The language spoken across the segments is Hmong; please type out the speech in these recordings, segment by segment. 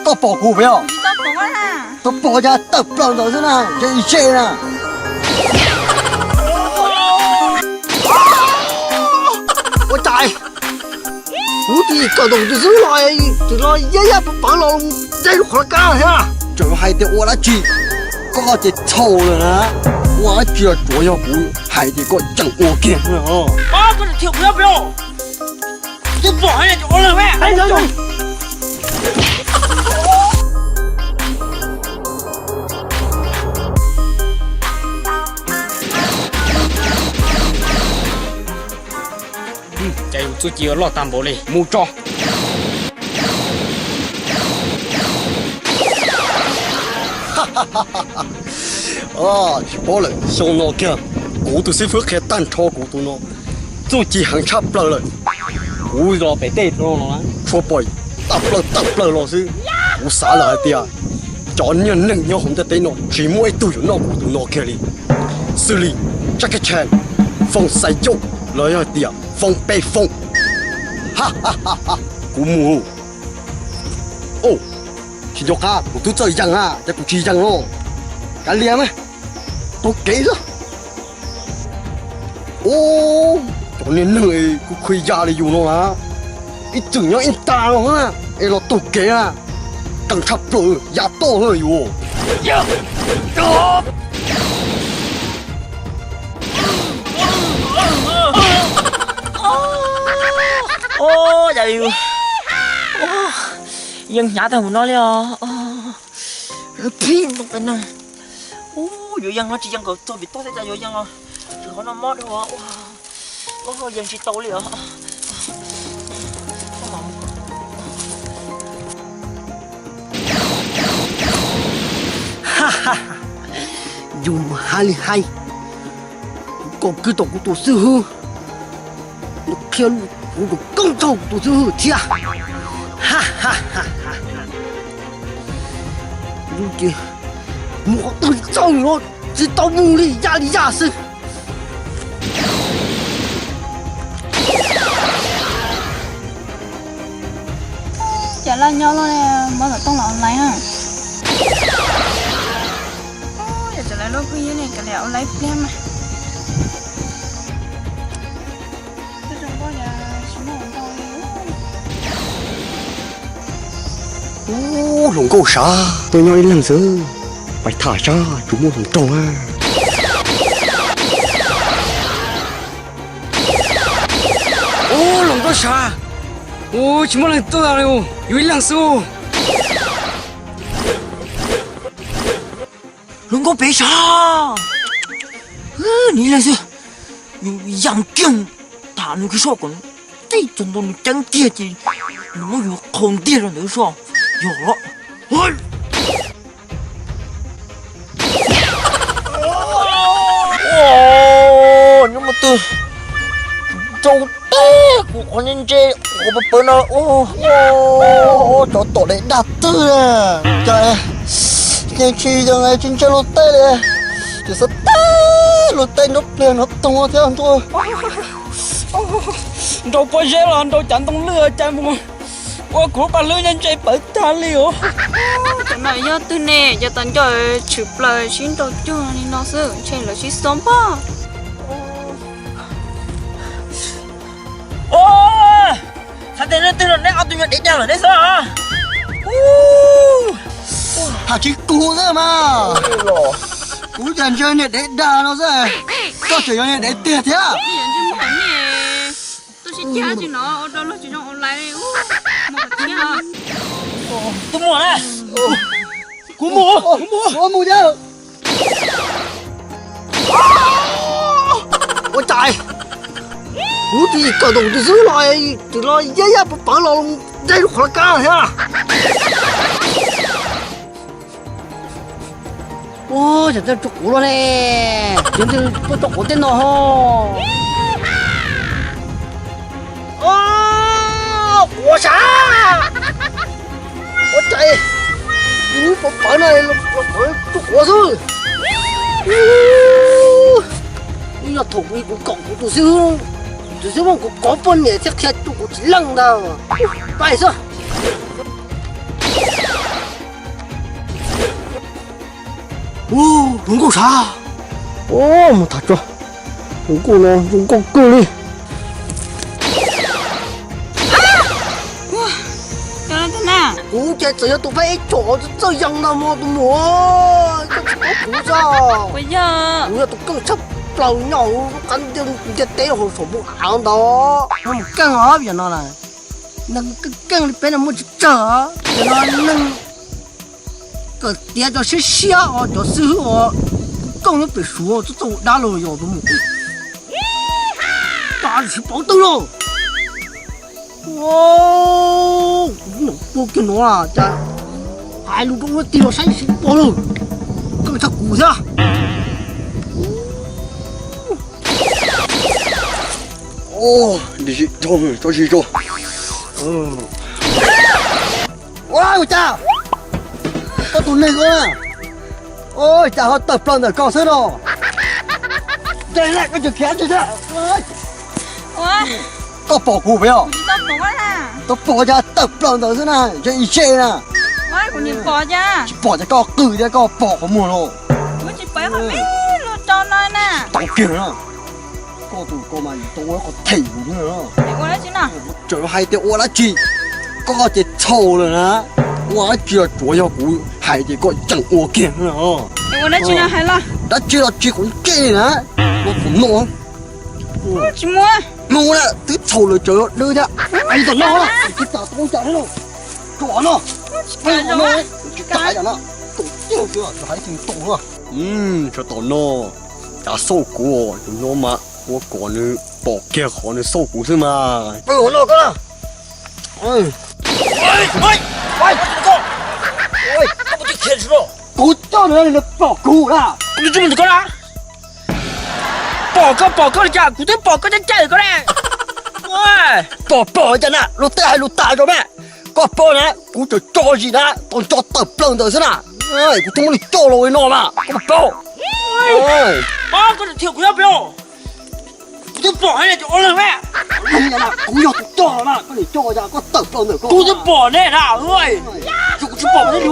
Koj pom kuv puas yog? Koj pom cas tawm plaws ntawd xwb na, ntshe ib tse na. Ua cas kuv twb kawm ntawm kuv tus xib hwb los, twb los yaj yaj pov pawv los de lub qhov kab thiab. Tseem hais tias ua dab tsi, koj ces txhaum lawm na. Ua dab tsi tsuav yog kuv hais tias koj tseem ua kiag. Cas yus txuj ci loj tag npaum li, mus tso. Tsis paub lawm, xyoo no kiag kuv tus xib fwb qhia tag nrho kuv tus no txuj ci heev tshaj plaws lawm. Kuv los pem tej no los tshuav pom tawm plaws tawm plaws los xwb. Kuv xav lawm hais tias cov niag neeg nyob hauv ntiaj teb no tsis muaj ib tug yuav noj kuv tus no kiag li. Xws li Jackie Chan, Foom Xais Yauj, los yog hais tias Foom Pej Foom. Kuv mus. Tsis nco qab, kuv twb txawj yees na, ces kuv tsis yees no. Kav liam mas, taug kev xwb. Ub, cov niag neeg kuj khwv ya li yus no na, ib txwm nyob ib tag no na, es los taug kev na, keej tshaj plaws ya toj yus. Ua cas yus yeej hnyav tag mus no li os. Phim ntoo qe na. Ub, yuav yeej no tsis yeej nkaus txog vim toj thiab cas yuav yeej no. Tsis qhov no mob dua. Ub, yeej tsis tau li os. Yus mus hais li hais, kuv kom kwv tom kuv tus xib hwb, nws qhia kuv tus koob nrog kuv tus xib hwb thiab. Yus ces mus qhov twg txog no tsis tau mus li, ya li ya xwb. Cas laj nyob loj li, muab xov tooj los online na. Yog tseem lawv lub phooj ywg ne, kav liam online pliag mas. Ub, hluas nkauj sav, tuaj nyob ib leeg xwb, pais tham saib tsuas muaj hluas nraug na. Ub, hluas nkauj sav, ub, tsis muaj leej twg li, yus ib leeg xwb. Hluas nkauj pem sav, nws ib leeg xwb, yus yeej kiag tham nws kwv soj kom tib tug ntoo nws ceeb kiag ces nws muab yus qhau ntiag rau ntawd soj. Yog los. Nyob mus twg rau teb kuv qhov ntse ntse, qhov pawv pawv no, cov tom daim dag twg na, cas yeej tsis yeej tsis ntsia luag tej li, ces xav teb luag tej nrov pliag nrov toog thiab ntuj. Nrau pob zeb los nrau cav ntoo lwj cas mus ua kuv lub paj hlwb nyob ntse pawv tag li os. Cov no yog twg ne, cov tas nco tshwm plaws sib nrau cuag li no xwb, ntshe lawv sib xob npaj. Xav tias leej twg los neb ob tug nyuag dev dag lawm neb xwb. Tham tsis kug xwb mas, kuv cas ntsia niag dev dag no xwb, koj tseem yog niag dev tiag thiab. Tuaj sib cab tsis no ua rau luag tsis zoo online li. Mus thiab. Tus muam na. Kuv mus, kuv mus, kuv mus thiab. Ua cas kuv twb kawm ntawm kuv tus xib hwb los, twb los yaj yaj pov pawv los de lub qhov kab thiab. Ua cas txawj tso quav luaj ne, yog tuaj tso quav tej no ho. Quav sav, ua cas kuv pov pawv no los tso quav xwb. Ib yog thaum kuv kom kuv tus xib hwb, tus xib hwb muab kuv kov poj niam thiab qhia kuv tsis leej ntag. Pais xwb. Ub, hluas nkauj sav. Ub, mus tham tso. Hluas nkauj no zoo nkauj kawg li. Kuv ces txawm yog tus pab ib tsom txawj yees ntag mog tus muam. Koj tsis paub kuv tso. Kuv yog tus keej tshaj plaws nyob hauv lub qab ntiaj teb hauv saum npoo av ntawd. Keej os, yam no na, neeg keej keej li peb no muaj tsis tsawg os. Yam no neeg kawm tiav cov siab siab os, cov xib hwb os, keej nyob pem suav txoj txoj dab los yog tus muam. Tab sis pov tawg lauj. Kuv nyuam qhuav kiag no cas hais lus rau ua tig los saib tsis pom lawm. Koj txhob kuv thiab. Ua, tso zis tso. Ua, ua cas koj tus neeg ko na, ua cas ho tawm plaws ntawm koj xwb no? Koj tsis khiav tsis thiab. Koj pom kuv puas yog? Tau pom cas tawm plaws ntawd xwb na, ntshe ib tse na. Tsis pom ces koj qw thiab koj pom qhov muag no. Tau kiag na. Koj tus ko mas tau ua qhov them kuv thiab. Tseem hais tias ua dab tsi, koj ces txhaum lawm na. Ua dab tsi tsuav yog kuv hais ces koj tseem ua kiag na. Dab tsi los tsis kuv ntsej na. Ua kuv noj. Mus na, twb txhaum lawm tseem dwb thiab. Ais tom no, twb tas tau cas thiab no. Tom no, tsis tas yam no. Tom tiag xwb, hais tsis tau na. Tsam tom no, cas xauj kuv, tus no mas ua kom nws pom kiag qhov nws xauj kuv xwb mas. Pw hauv no koj na. Kuv coj nws, nws pom kuv na. Pom koj, pom koj li cas, kuv twb pom koj caij caij koj ne. Pom pom li cas na, luag tej hais lus tas rau me. Koj paub na, kuv tseem tso zis na, tau nco tawm plaws ntawd xwb na. Kuv twb muab nws coj los no mas koj paub. Koj thiab kuv nyob pem. Kuv twb pom ne, cov ob leeg ne. Kuv yog tus coj los na, koj niam coj cas koj tawm plaws ntawm koj. Kuv twb pom ne na, yog kuv tsis pom ne li.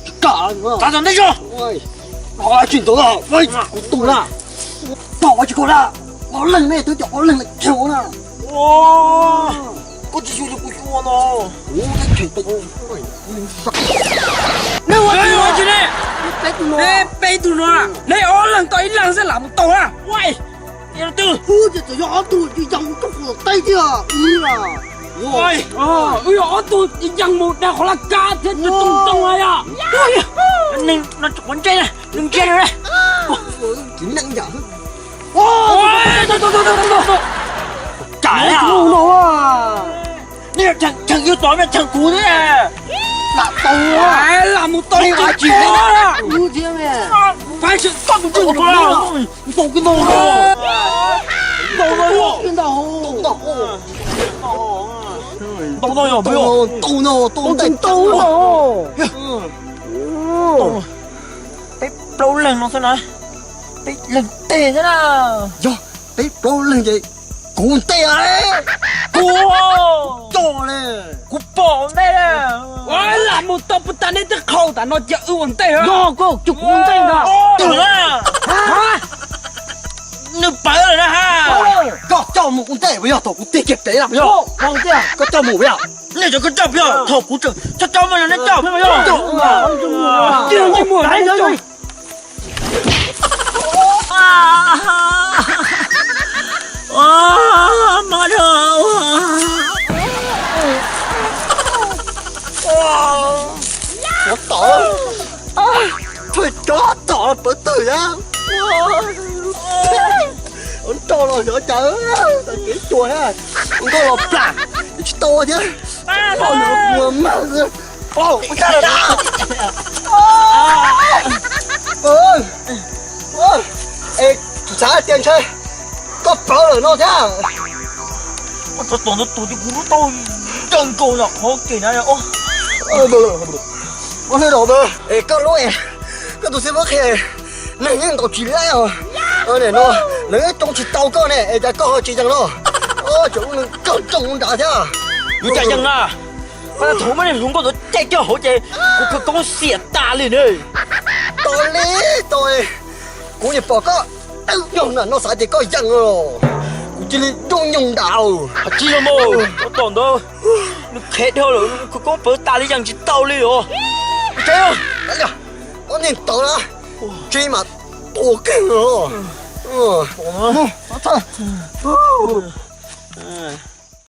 Tsis kam, tas tom ntej tso. Tsis ntawd, kuv tus na, pom tsis koj na, ob leeg ne, twb cov ob leeg lawm chaw na. Koj tsis xyuas li kuv xyuas no. Peb tug no, neb ob leeg tau ib leeg xwb lam mus tau na. Ub, ces txawm yog ob tug yees mus rau qhov teb thiab. Wb yog ob tug yees mus dag qhov laj kab thiab tus tooj tooj na yom. Neeg no tsis quav ntsej na, neeg ntsia no na. Tsis neej yam. Cas no, nej tseem yog tom me tseem kuv thiab. Lam tau, lam mus tau tsis tau. Pab tsis koj mus tsis tau. Ntau koj no, ntau no, ntau no, ntau no, ntau no, ntau no. Peb plaub leeg no xwb na, peb leeg ntej xwb na. Yog peb plaub leeg ces kuv ntej. Kuv coj ne, kuv pom ntej. Lam mus tau puas tas, nej twb qhau tas no cia wb ua ntej. Yog koj coj kuv ntej ntag. Nws pawv lawm na ha. Koj coj mus ua ntej puas yog? Thaum kuv tig kiag pem na puas yog? Koj coj mus puas yog? Nej cov koj coj puas yog? Thaum kuv tseem coj coj mus no nej coj puas yog? Tom, thaum cov tom pawv twg na. Ua nroj los xyov cas, tag kev cua thiab, nkauj los plam, tsis tau thiab. Poj nws ua mag xwb. Es tsis xav tias ntshai koj pawv lawm no thiab. Ua tau tom ntawd tus ces kuv rub tau ncaws nkaus nram qhov kev na. Ua hnub no es koj lub, koj tus xib fwb qhia neeg yeej ntaus tsis laib os. No lawv yeej tsoo tsis tau koj ne es cas koj ho tsis yees no? Tseem ua neeg kawg tsoo nrad thiab. Yuav cas yees na? Pab thaum muab niag hluas nkauj ntawd caij kiag hauv ces kuv khawv koob xiam tas li ne. Li tau, kuv niag pog koj, nyob na, no xav tias koj yeej os, kuv cia li dub nyoog nram. Tsis yog mas, tom ntawd nws qhev dhau lawm, kuv koob pawv tas li yeej tsis tau li os. Ob niag tawv na, tsis mas tua kawg os.